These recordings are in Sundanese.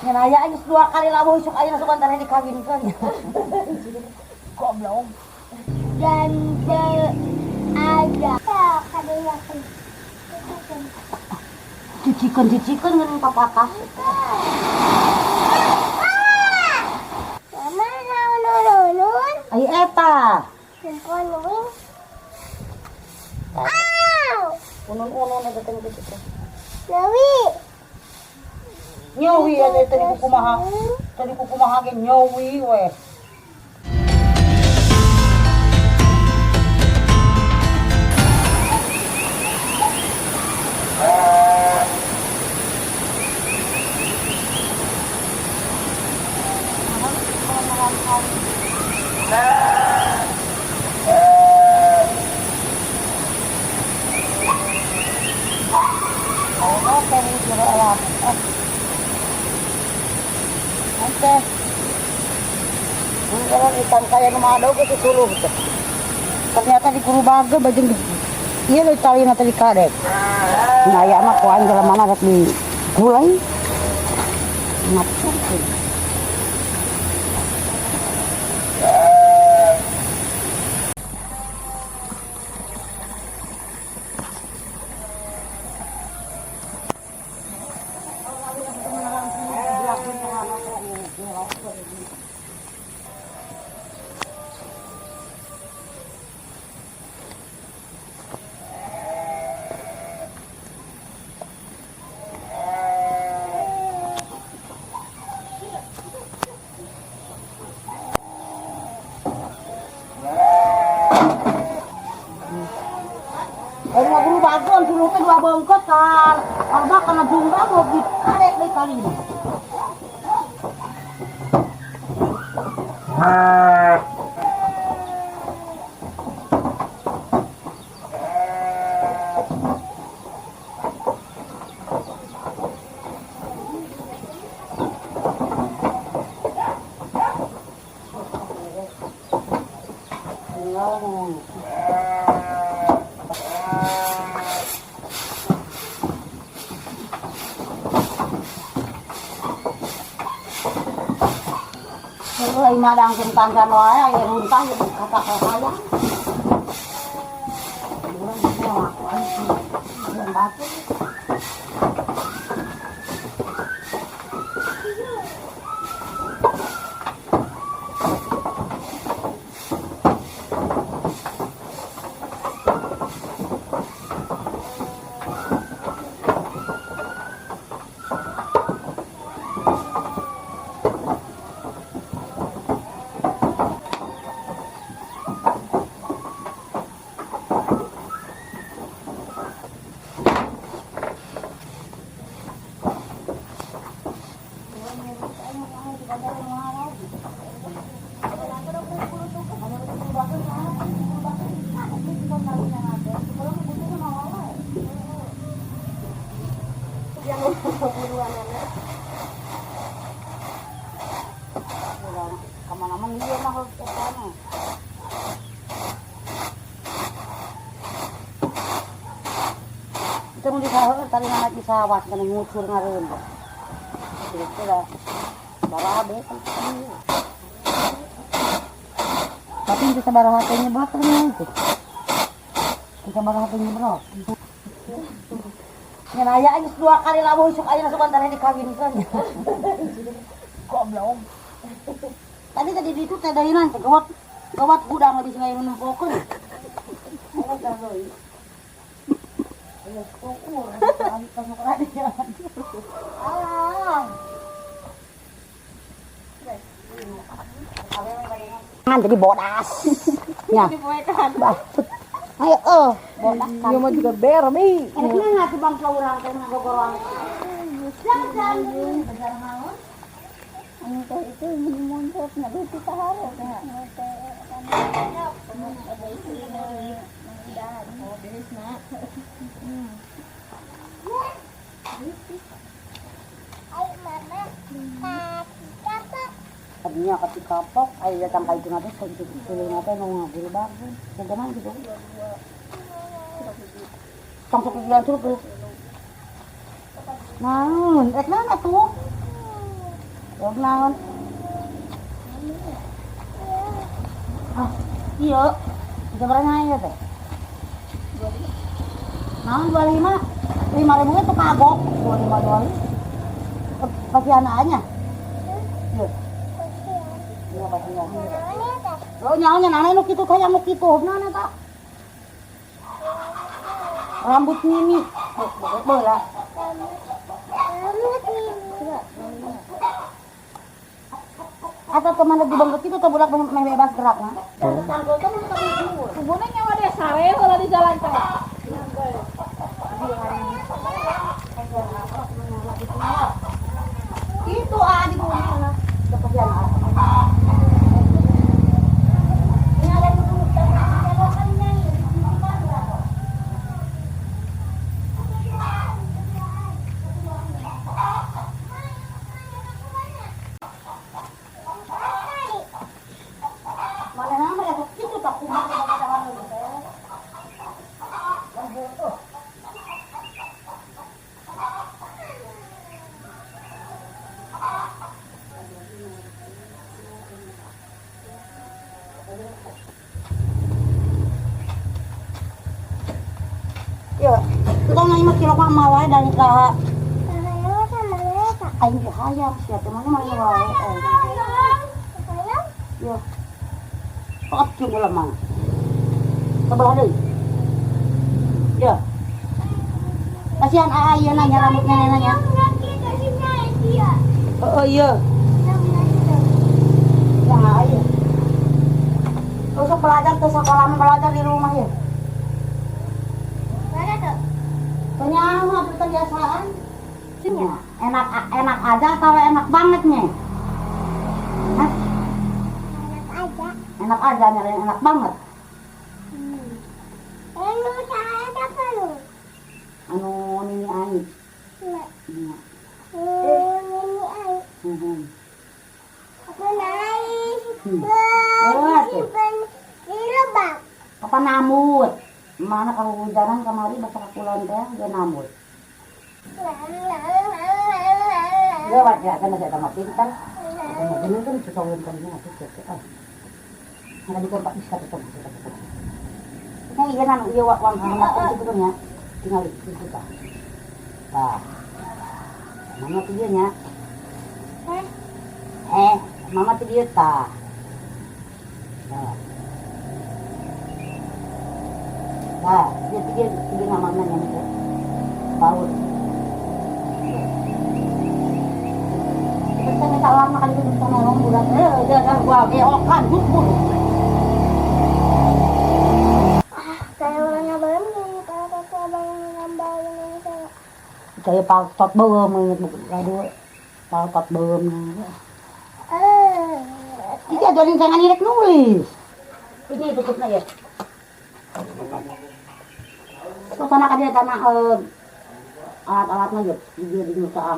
Nyanaya geus dua kali labuh isuk ayeuna sugan teh dikawinkeun. Goblok. Dan ada ya. Cicikeun cicikeun ngeun papatah. Mama naon nunun? Ai eta. Kumpul wing. Aw. Unun-unun eta teh kitu teh. Nawi. Nyawi eta teh ku kumaha. Tadi ku kumaha ge nyawi we. Ikan kaya nu mah ke suluh teh. Ternyata di guru bage bajeng ieu leuh talina teh dikadek. Nah aya mah ku aing jelema mana rek di gulai. Ngapurkeun. Ayo mah guru bagon suluh teh dua bongkot kan. Arba kana jungga mau dikadek deui talina. Heuh madang tanggan wae aya runtah kata hayang. Urang batu. Kemana-mana iya mah eta mah. Itu mun disaheun tadi naik di sawah kana ngucur ngareun. Kira-kira barabe kan. Tapi itu sabaraha teh nyebrok kan itu. Sabaraha teh nyebrok. Nyanaya geus dua kali labuh isuk ayeuna sugan teh dikawinkeun. Goblok. Tadi tadi di itu teh dari teh gawat gawat gudang di sungai nempokeun. Jadi bodas. Ya. Ayo bodas. Iya mah juga bermi. Enak nggak tuh bang urang teh ngagogoroan. Anu teh itu muncul na itu taharo teh. Ayo mama, kaki. Tadinya ketika kapok, ayo datang ka itu nanti sulung nanti mau ngagul bagus. Bagaimana gitu? Tong sok jalan suluk. Naon, rek naon atuh? Jawab naon? Ah, iya. Sabaraha aya teh? Naon 25? 5.000 itu kagok. 25 25. Pasihan nya. Iya. Iya pasihan. Oh, nyawa nana nu kitu hayang nu kitu nana eta. Rambut mini. Bola. Rambut mini. Atau kemana di bangka kitu teh budak meh bebas gerak mah. Kubuna nyawa deh sare heula di jalan teh. Itu ah di bumi. Kasihan ah. Mana nama ya kitu tak kumaha jangan teh. Ya, entong na 5 kilo ka mawa dari ka aing ge hayang sia teh mana mana wae. Ya. Pakat jeung ulah mang. Sebelah deui. Ya. Kasihan aa ieu nanya rambutnya nanya. Heeh iya. Yang aa ieu. Usah belajar ke sekolah belajar di rumah ya. Ternyata kebiasaan. Enak enak aja atau enak banget nih? Hah? Enak aja. Enak aja nyari enak banget. Anu saya apa lu? Anu nini ai. Iya. Iya. Nini ai. Heeh. Aku naik. Oh, tuh. Di lebak. Apa namut? Mana kalau hujanan kemari basah kakulon teh dia namut. Dia wajah kan masih tambah pintar. Ini kan susah kan ini aku cek. Ah. Nggak di kompak bisa tetap bisa tetap. Ini iya nanu iya wang anak itu kan ya. Tinggal itu kita. Tah. Mama tuh dia nya. Mama tuh dia tah. Tah. Nah, dia tiga tiga namanya yang itu. Paul. Kita minta lama kali itu bisa nolong bulan. Dia dah gua geokan bubur. Ah, kayak orangnya belum nih, kalau kakak abang ngambalin ini saya. Saya paltot beureum inget aduh. Paltot beureum. Iki ada rintangan irek nulis. Ini tutupnya ya. Terus anak dia tanah alat-alatnya ya, dia di nyusaang.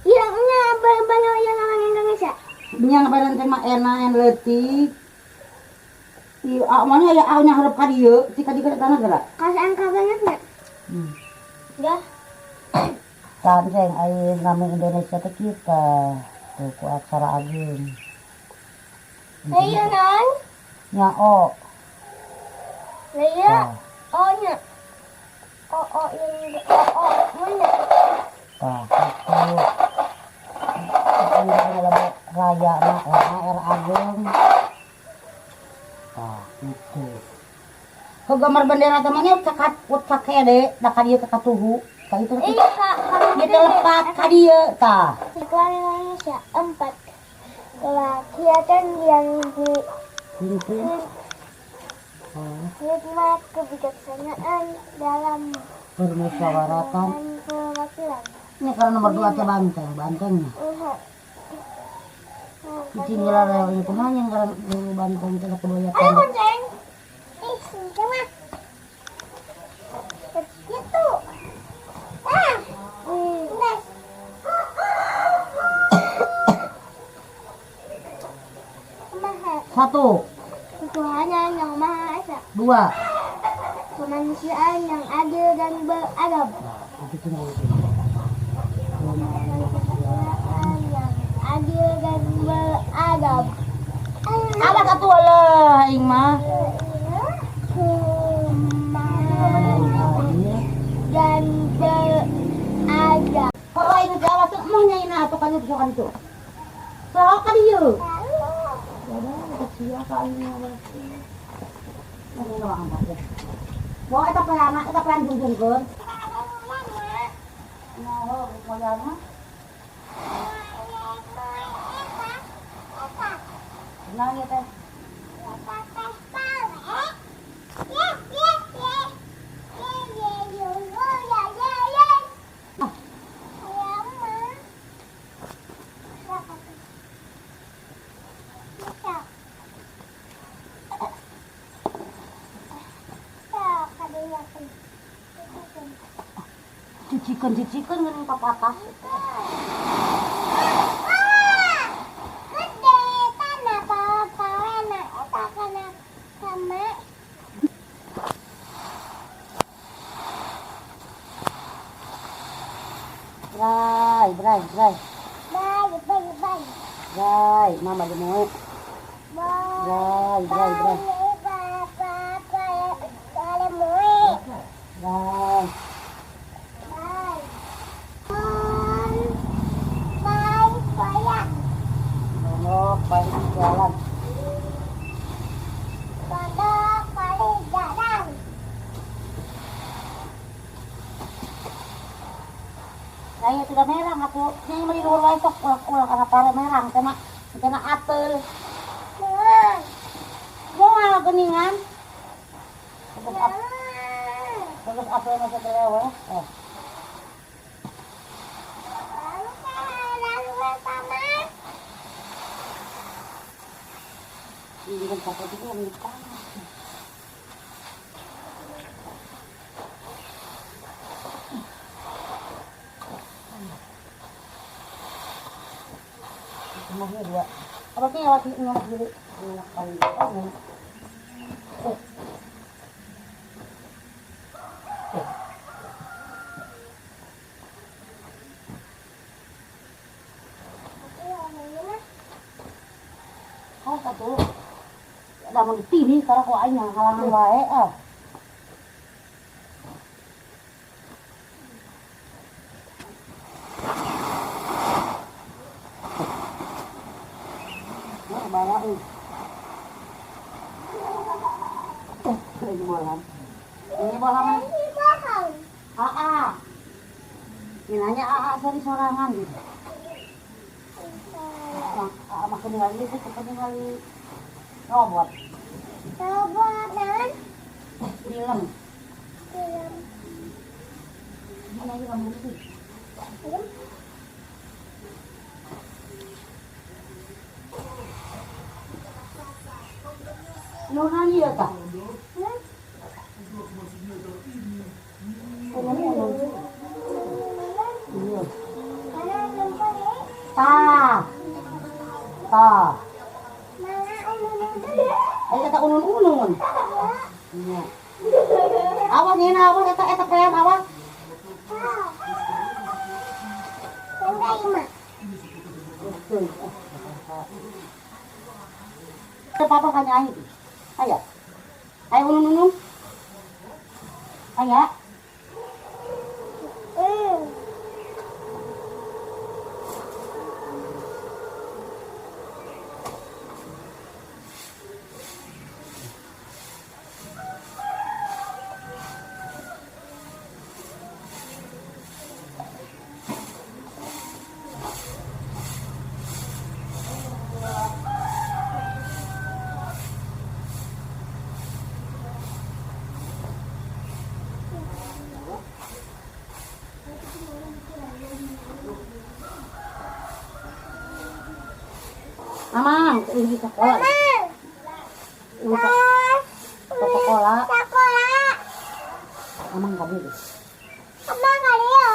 Iya, nya banyak yang orang Indonesia. Nya badan teh mah enak leutik. Ieu mana ya nya hareup ka dieu, si ka dieu tanah geura. Kasih angka banget nggak? Enggak. Sanceng ai nami Indonesia teh kita. Tuh ku aksara ageung. Iya non. Nya o. Iya. O nya. O o yang o o mana? Tah, kitu. Ini raya mah R ageung. Tah, kitu. Ke gambar bendera teh mah cakat ucak kede da ka dieu ka katuhu. Ka itu Iya, Kak. Ieu teh lepat ka dieu tah. Iklan Indonesia 4. Kegiatan yang di Pimpin khidmat kebijaksanaan dalam permusyawaratan. perwakilan. Ini karena nomor 2 teh banteng, bantengnya. Tinggal rel itu mah yang karena dulu banteng teh kebayang. Ayo konceng. Ih, sama. Begitu. Ah. Nes. Maha. 1. Ketuhanan yang Maha Esa. 2. Kemanusiaan yang adil dan beradab. Nah, itu tinggal itu. Kemanusiaan yang adil Sok ka ditu. Sok ka dieu. Ya dah, sia ka aing mah. Mau eta peana, eta pean jungjungkeun. Nah, moyana. Nah, ieu teh. Cicikeun geuning papatas. Gede tanah pawena eta kana sama. Bray, bray, bray. Bye, bye, bye. Bray, mama gemoy. Bye. Bray, bray, bray. Bray. Pondok paling jalan. Pondok paling jalan. Saya tidak merang aku. Ini meni luhur wae sok ulah-ulah kana pare merang teh mah. Teh mah apel. Moal. Moal geuningan. Bagus apel mah sateulewe. Eh. Ini kan sampai juga milik tanah. Rumahnya dua. Apa sih lewat nolak dulu? Nolak kali. Oh, nolak. Eh. Eh. Oh, satu. Lamun ditini karena ku aing yang halangan wae ah. Nah, bara euy. Ini bola. Ini bola mah. AA. Ini nanya AA seri sorangan gitu. AA mah ketinggalan itu ketinggalan robot. Robot dan film. Film. Mana lagi kamu sih? Film. Lu nanya ya tak? Iya. Ta. Ta. Ayo kata unun-unun. Iya. Awas nih, awas eta eta prean awas. Papa kan nyanyi. Ayo. Ayo unun-unun. Ayo. Mamang, ini sekolah. Ini sekolah. Sekolah. Mamang kamu deh. Mamang kali ya.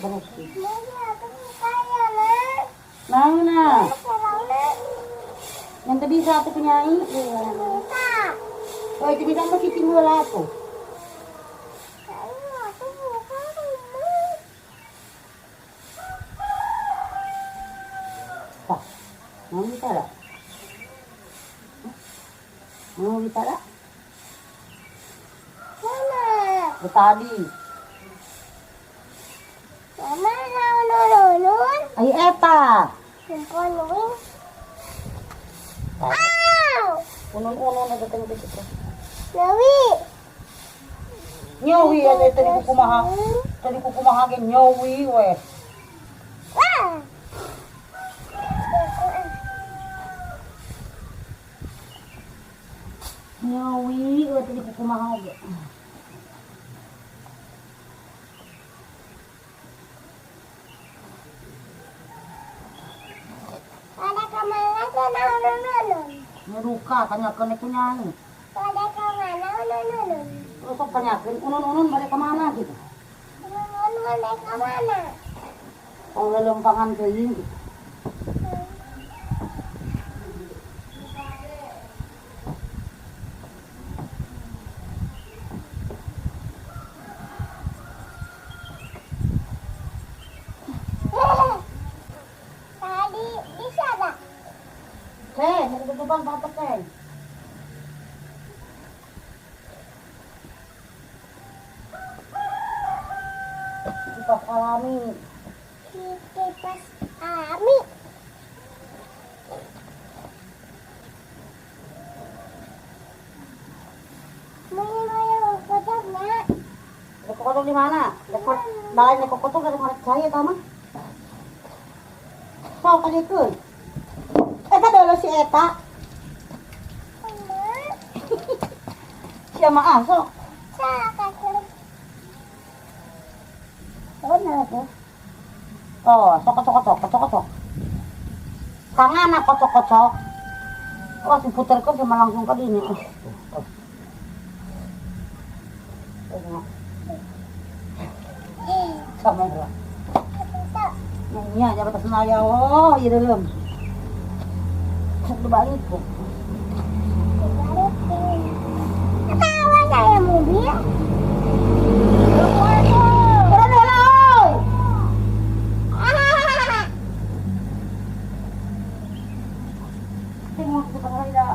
Terus. Mana? Mana? Nanti bisa aku punyai. Bisa. Oh, itu bisa masih tinggal aku. Mau bisa tak? Mau bisa tak? Mana? Tadi. Ay eta. Kumpul wing. Aw! Unon-unon na datang dito. Nawi. Nyowi ada tadi ko kumaha. Tadi ko kumahagin nyowi we. Wah! Nyowi we tadi ko kumahagin. Ada kemana sana ulun-ulun? Nyaruka tanyakan ko nyan. Ada kemana ulun-ulun? Usok tanyakan unon-unon balik ke mana gitu. Ulun-ulun ada kemana? Ang lalampangan kayo. Tadi di sana. Teh, nagdudubang bata teh. Kipas alami. Kipas alami. Mau kotak nak? Nagkukutok di mana? Lekot, balay nagkukutok dari marek saya tama. So, kalikun. Eta dolo si Eta. Mama, Siya maah, so. saya Oh, na ako. Oh, sok kocok kocok kocok kocok. Tangan na kocok kocok. Oh, si puter ko sama langsung ke dini. Oh, oh. Oh, sama bro. Nya jangan atas naya. Oh, iya dalam. Sok dibalik ko. Ketawa saya mobil. Udah dulu, oi. Tengok kita pada.